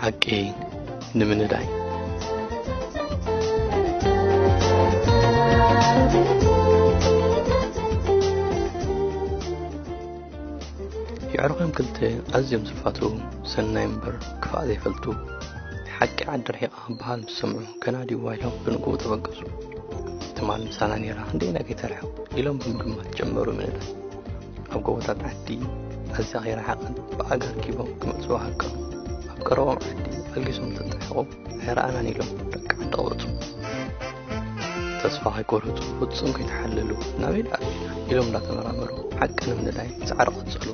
ሓቂ ንምንዳይ። የዕሩኽዮም ክልተ ኣዝዮም ዝፋትዉ፣ ሰናይ እምበር ክፋእ ዘይፈልጡ፣ ሓቂ ዓዲ ርሒቓ በሃል ምስ ሰምዑ፣ ከናድይዋ ኢሎም ብንግኡ ተበገሱ። ትማል ምሳና ነይራ፣ ክንደይና ከይተርሕቕ ኢሎም ብምግማት ጀመሩ ምንዳይ። ኣብ ጎቦታት ዓዲ ኣዝያ ከይረሓቐት ብኣጋ ኣርኪቦም ክመጽኡ ሃቀኑ። ኣብ ቀረቦም ዓዲ ኣልጊሶም ተጣሒቖም ኣይረኣናን ኢሎም ደቂ ዓዲ ቀበጹ። ተስፋ ከይቆረጹ ፍጹም ከይተሓለሉ ናበይ ደኣ ኣቲና ኢሎም እንዳተመራመሩ ሓቂ ንምንዳይ ጻዕሪ ቀጸሉ።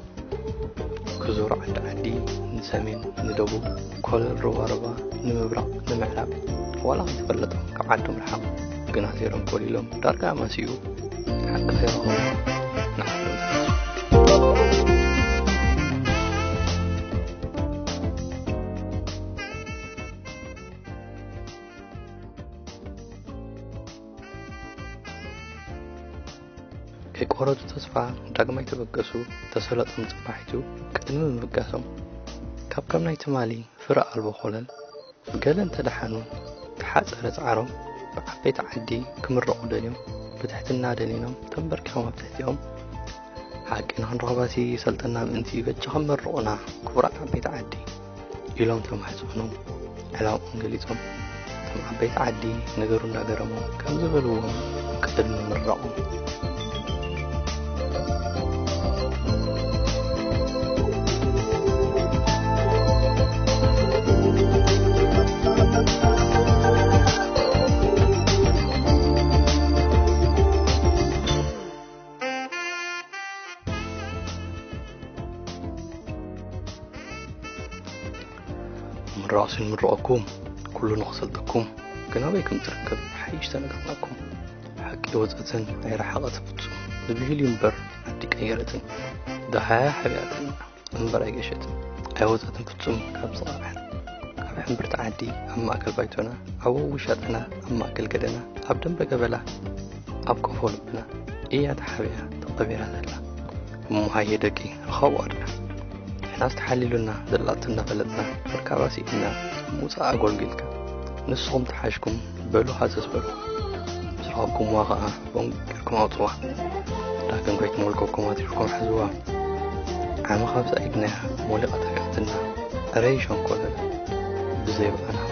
ክዞሩ ዓዲ ዓዲ፣ ንሰሜን፣ ንደቡብ፣ ኮለል ሩባ ሩባ፣ ንምብራቕ፣ ንምዕራብ፣ ዋላ ከይተፈለጦም ካብ ዓዶም ረሓቑ። ግና ዜሮም ኮሊሎም ዳርጋ ኣማስይኡ ሓቂ ከይረኸቡ ንዓዶም ተመለሱ። ከይቆረጹ ተስፋ ዳግማይ ተበገሱ። ተሰለጦም ጽባሒቱ ቅድሚ ምብጋሶም ካብ ከም ናይ ትማሊ ፍረ ኣልቦ ኮለል ገለ እንተደሓኑ፣ ተሓጸረ ጻዕሮም። ብዓበይቲ ዓዲ ክምረቑ ደልዮም ብትሕትና ደኒኖም ተንበርኪኾም ኣብ ትሕቲኦም፣ ሓቂ ንኽንረኽባሲ ሰልጠና ምእንቲ በጃኹም መርቑና ክቡራት ዓበይቲ ዓዲ ኢሎም ተማሕጸኑ። ዕላምኦም ገሊጾም፣ እቶም ዓበይቲ ዓዲ ነገሩ እንዳገረሞም ከም ዝበልዎም ቅድሚ ምርራቖም። ምራቕ ሲንምርቐኩም፣ ኩሉ ንኽሰልጠኩም፣ ግን ኣበይ ከም ትርከብ ሓይሽ ተነግርናኩም። ሓቂ ወፀትን ኣይረሓቐት ፍጹም፣ ንብሂል እዩ እምበር ዓዲ ቀየረትን። ደሃያ ሓቢኣትና እምበር ኣይገሸትን፣ ኣይወፀትን ፍጹም ካብ ዝቐርሐን። ካብ ሕምብርቲ ዓዲ ኣብ ማእከል ባይቶና፣ ኣብ ወዊ ሻጥና ኣብ ማእከል ገደና፣ ኣብ ደንበ ገበላ ኣብ ቆፎ ልብና እያ ተሓቢኣ ተቐቢራ ዘላ። እሞ ሃየ ደቂ ርኸብዋ ድና። ንሕናስ ተሓሊሉና ዘላቱ እንዳፈለጥና፣ ምርካባ ስኢንና ምውጻእ ኣጎልጊልካ። ንስኹም ተሓሽኩም በሉ ሃሰስ በሉ። ምስ ረኸብኩምዋ ኸኣ ቦንቅ ጌርኩም ኣውጽዋ። ዳግም ከይትመልከኩም ኣትሪርኩም ሓዝዋ። ዓመ ካብ ዝኣይድናያ ሞሊቓ ጠፊኣትና። ዕረይ ሸንኮለል ብዘይ በኣናትና።